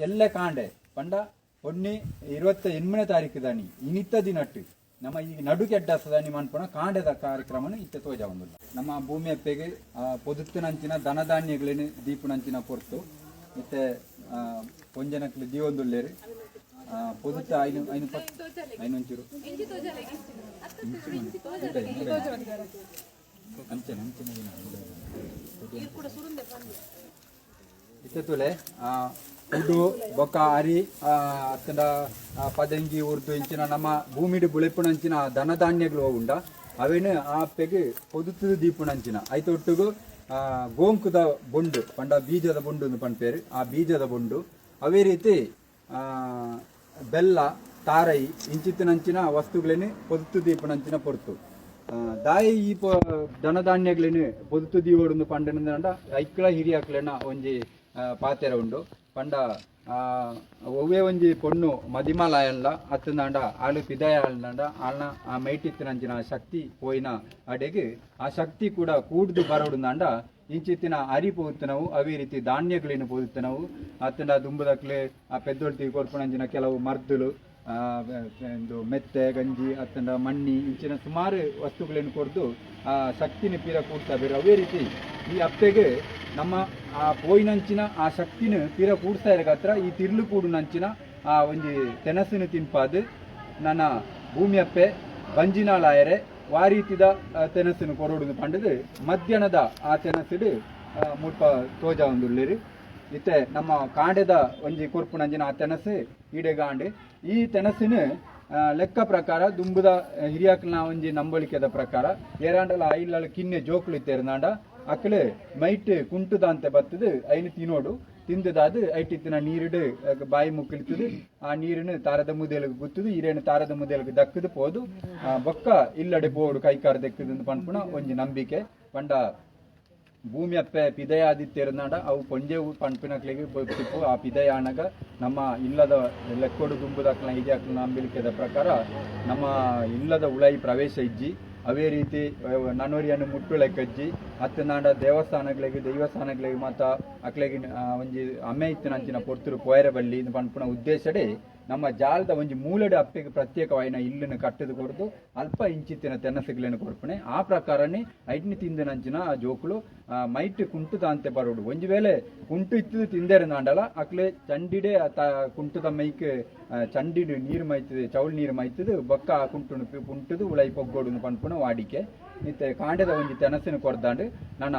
ಎಲ್ಲೆ ಕಾಂಡೆ ಪಂಡ ಒನ್ನಿ 28ನೇ ತಾರೀಕು ದಾನಿ ಇನಿತ ದಿನಟ್ಟು ನಮ್ಮ ಈ ನಡು ಕೆಡ್ಡಸದಾನಿ ಮನ್ಪುನ ಕಾಂಡೆದ ಕಾರ್ಯಕ್ರಮನ ಇತ್ತೆ ತೋಜಾವೊಂದುಲ್ಲ. ನಮ್ಮ ಭೂಮಿ ಅಪ್ಪೆಗೆ ಪೊದುತ್ತಿನಂಚಿನ ಧನಧಾನ್ಯಗಳೇನು ದೀಪುನಂಚಿನ ಪೊರ್ತು. ಇತ್ತೆ ಪೊಂಜನಕ್ಲು ದೀವೊಂದುಲ್ಲೇರು. ಪೊದುತ್ತ ಐನು ಐನು ಪತ್ ಐನೊಂಚೂರು ಅಂಚನೆ ಅಂಚನೆ. ಇತ್ತೆ ತುಲೆ, ಉಡು ಬೊಕ್ಕ ಅರಿ, ಅತ್ತಂಡ ಪದಂಗಿ, ಉರ್ದು ಇಂಚಿನ ನಮ್ಮ ಭೂಮಿಡ್ ಬುಳೆಪುನಂಚಿನ ಧನಧಾನ್ಯಗಳು ಉಂಡ, ಅವೇನು ಆ ಅಪ್ಪೆಗ್ ಪೊದುತ್ತುದು ದೀಪುನಂಚಿನ. ಐತ ಒಟ್ಟುಗು ಗೋಂಕುದ ಬೊಂಡು, ಪಂಡ ಬೀಜದ ಬೊಂಡು ಅಂದ್ ಪನ್ಪೆರ್, ಆ ಬೀಜದ ಬೊಂಡು, ಅವೇ ರೀತಿ ಬೆಲ್ಲ, ತಾರೈ ಇಂಚಿತ್ತಿನಂಚಿನ ವಸ್ತುಗಳೇನು ಪೊದುತ್ತು ದೀಪುನಂಚಿನ ಪೊರ್ತು. ದಾಯಿ ಈ ಧನಧಾನ್ಯಗಳೇನು ಪೊದುತ್ತು ದೀವೊಡುಂದು ಪಂಡನಂಡ, ಐಕ್ಲ ಹಿರಿಯಕ್ಲೆನ ಒಂಜಿ ಪಾತೆರ ಉಂಡು. ಪಂಡ ಒವ್ವೇ ಒಂಜಿ ಪೊಣ್ಣು ಮದಿಮಾಲಾಯನ್ಲ ಅತ್ತಂದಾಂಡ ಆಳು ಪಿದಾಯ ಆಳ್ಂಡ, ಆಳ್ನ ಆ ಮೈಟಿತ್ತಿನಂಚಿನ ಶಕ್ತಿ ಪೋಯಿನ ಅಡೆಗ್ ಆ ಶಕ್ತಿ ಕೂಡ ಕೂಡ್ದು ಬರೋಡುಂದಾಂಡ, ಇಂಚಿತ್ತಿನ ಅರಿ ಪೋತುನವು, ಅವೇ ರೀತಿ ಧಾನ್ಯಗಳೇನು ಪೋದುತ್ತನವು, ಅತ್ತಂಡ ದುಂಬುದಕ್ಲೆ ಆ ಪೆದ್ದೊಡ್ತಿ ಕೊರ್ಪುನಂಚಿನ ಕೆಲವು ಮರ್ದುಲು, ಇಂದು ಮೆತ್ತೆ ಗಂಜಿ ಅತ್ತಂಡ ಮಣ್ಣಿ ಇಂಚಿನ ಸುಮಾರು ವಸ್ತುಗಳನ್ನು ಕೊರ್ದು ಆ ಶಕ್ತಿನ ಪಿರ ಕೂಡ್ತಾ. ಅವೇ ರೀತಿ ಈ ಅಪ್ಪೆಗೆ ನಮ್ಮ ಆ ಪೋಯಿನಂಚಿನ ಆ ಶಕ್ತಿನ ಪಿರ ಕೂಡ್ಸಾಯಗಾತ್ರ ಈ ತಿರ್ಲು ಕೂಡುನಂಚಿನ ಆ ಒಂಜಿ ತೆನಸುನು ತಿನ್ಪಾದ್, ನನ್ನ ಭೂಮಿ ಅಪ್ಪೆ ಬಂಜಿನಾಳಾಯರೆ ವಾ ರೀತಿದ ತೆನಸುನು ಕೊರೊಡು ಪಂಡದು ಮಧ್ಯಾಹ್ನದ ಆ ತೆನಸುಡು ಮುಲ್ಪ ತೋಜಾವೊಂದುಲ್ಲೆರ್. ಇತ್ತೆ ನಮ್ಮ ಕಾಂಡೆದ ಒಂಜಿ ಕೊರ್ಪುನಂಚಿನ ಆ ತೆನಸು ಈಡೆಗಾಂಡ್. ಈ ತೆನಸಿನ ಲೆಕ್ಕ ಪ್ರಕಾರ, ದುಂಬುದ ಹಿರಿಯಕ್ಲ್ನ ಒಂಜಿ ನಂಬಳಿಕೆದ ಪ್ರಕಾರ, ಏರಾಂಡಲ ಐಲ್ಲಳ ಕಿನ್ನೆ ಜೋಕುಲು ಇತ್ತೆರ್ನಾಂಡ, ಅಕ್ಲೆ ಮೈಟ್ ಕುಂಟುದಾಂತೆ ಬತ್ತದು ಐನು ತಿನೋಡು. ತಿಂದದಾದ್ ಐಟಿತ್ತಿನ ನೀರುಡು ಬಾಯಿ ಮುಕ್ಕಿಲ್ತದು, ಆ ನೀರಿನ ತಾರದ ಮುದೆಲುಗು ಗುತ್ತುದು, ಈರೇನು ತಾರದ ಮುದೆಲುಗು ದಕ್ಕದು ಪೋದು, ಬೊಕ್ಕ ಇಲ್ಲಡೆ ಪೋಡು ಕೈಕಾರ್ ದೆಕ್ಕದು ಪನ್ಪುನ ಒಂಜಿ ನಂಬಿಕೆ. ಪಂಡ ಭೂಮಿ ಅಪ್ಪೆ ಪಿದಯಾದಿತ್ತೆರ್ನಾಂಡ ಅವು ಪೊಂಜೆವು ಪನ್ಪಿನಕ್ಲೆಗ್ ಗೊತ್ತಿಪ್ಪು. ಆ ಪಿದಯಾನಗ ನಮ್ಮ ಇಲ್ಲದ ಲೆಕ್ಕೊಡು ದುಂಬುದಕ್ಲ ಹಿರಿಯಕ್ಲ ನಂಬಿಕೆದ ಪ್ರಕಾರ ನಮ್ಮ ಇಲ್ಲದ ಉಳಾಯಿ ಪ್ರವೇಶ ಇಜ್ಜಿ. ಅವೇ ರೀತಿ ನನೊರಿಯನ್ನು ಮುಟ್ಟು ಲೆಕ್ಕಜ್ಜಿ. ಅತ್ತನಾಂಡ ದೇವಸ್ಥಾನಗಳಿಗೆ, ದೈವಸ್ಥಾನಗಳಿಗೆ ಮಾತ ಅಕ್ಲೆಗ್ ಒಂಜಿ ಅಮೆ ಇತ್ತಿನಂಚಿನ ಪೊರ್ತುರು ಪೋಯರೆ ಬಲ್ಲಿ ಇಂದ್ ಪನ್ಪುನ ಉದ್ದೇಶಡೇ ನಮ್ಮ ಜಾಲದ ಒಂಜಿ ಮೂಲೆಡ್ ಅಪ್ಪೆಗ್ ಪ್ರತ್ಯೇಕವಾಯಿನ ಇಲ್ಲನ್ನು ಕಟ್ಟದು ಕೊರ್ದು ಅಲ್ಪ ಇಂಚಿತ್ತಿನ ತೆನಸುಗಳನ್ನ ಕೊರ್ಪುಣೆ. ಆ ಪ್ರಕಾರನೇ ಐಟ್ನಿ ತಿಂದಿನಂಚಿನ ಆ ಜೋಕುಲು ಮೈಟ್ ಕುಂಟುದಾಂತೆ ಬರೋಡು. ಒಂಜಿ ವೇಳೆ ಕುಂಟು ಇತ್ತದು ತಿಂದೇರನಾಂಡಲ, ಅಕ್ಲೆ ಚಂಡಿಡೆ ಕುಂಟುದ ಮೈಕ್ ಚಂಡಿಡ್ ನೀರು ಮೈತದೆ, ಚೌಲ್ ನೀರು ಮೈತದು, ಬೊಕ್ಕ ಆ ಕುಂಟುನು ಪುಂಟುದು ಉಳೈ ಪೊಗ್ಗೋಡು ಪನ್ಪುನ ವಾಡಿಕೆ. ಇತ್ತೆ ಕಾಂಡೆದ ಒಂಜಿ ತೆನಸಿನ ಕೊರ್ದಾಂಡ್. ನನ್ನ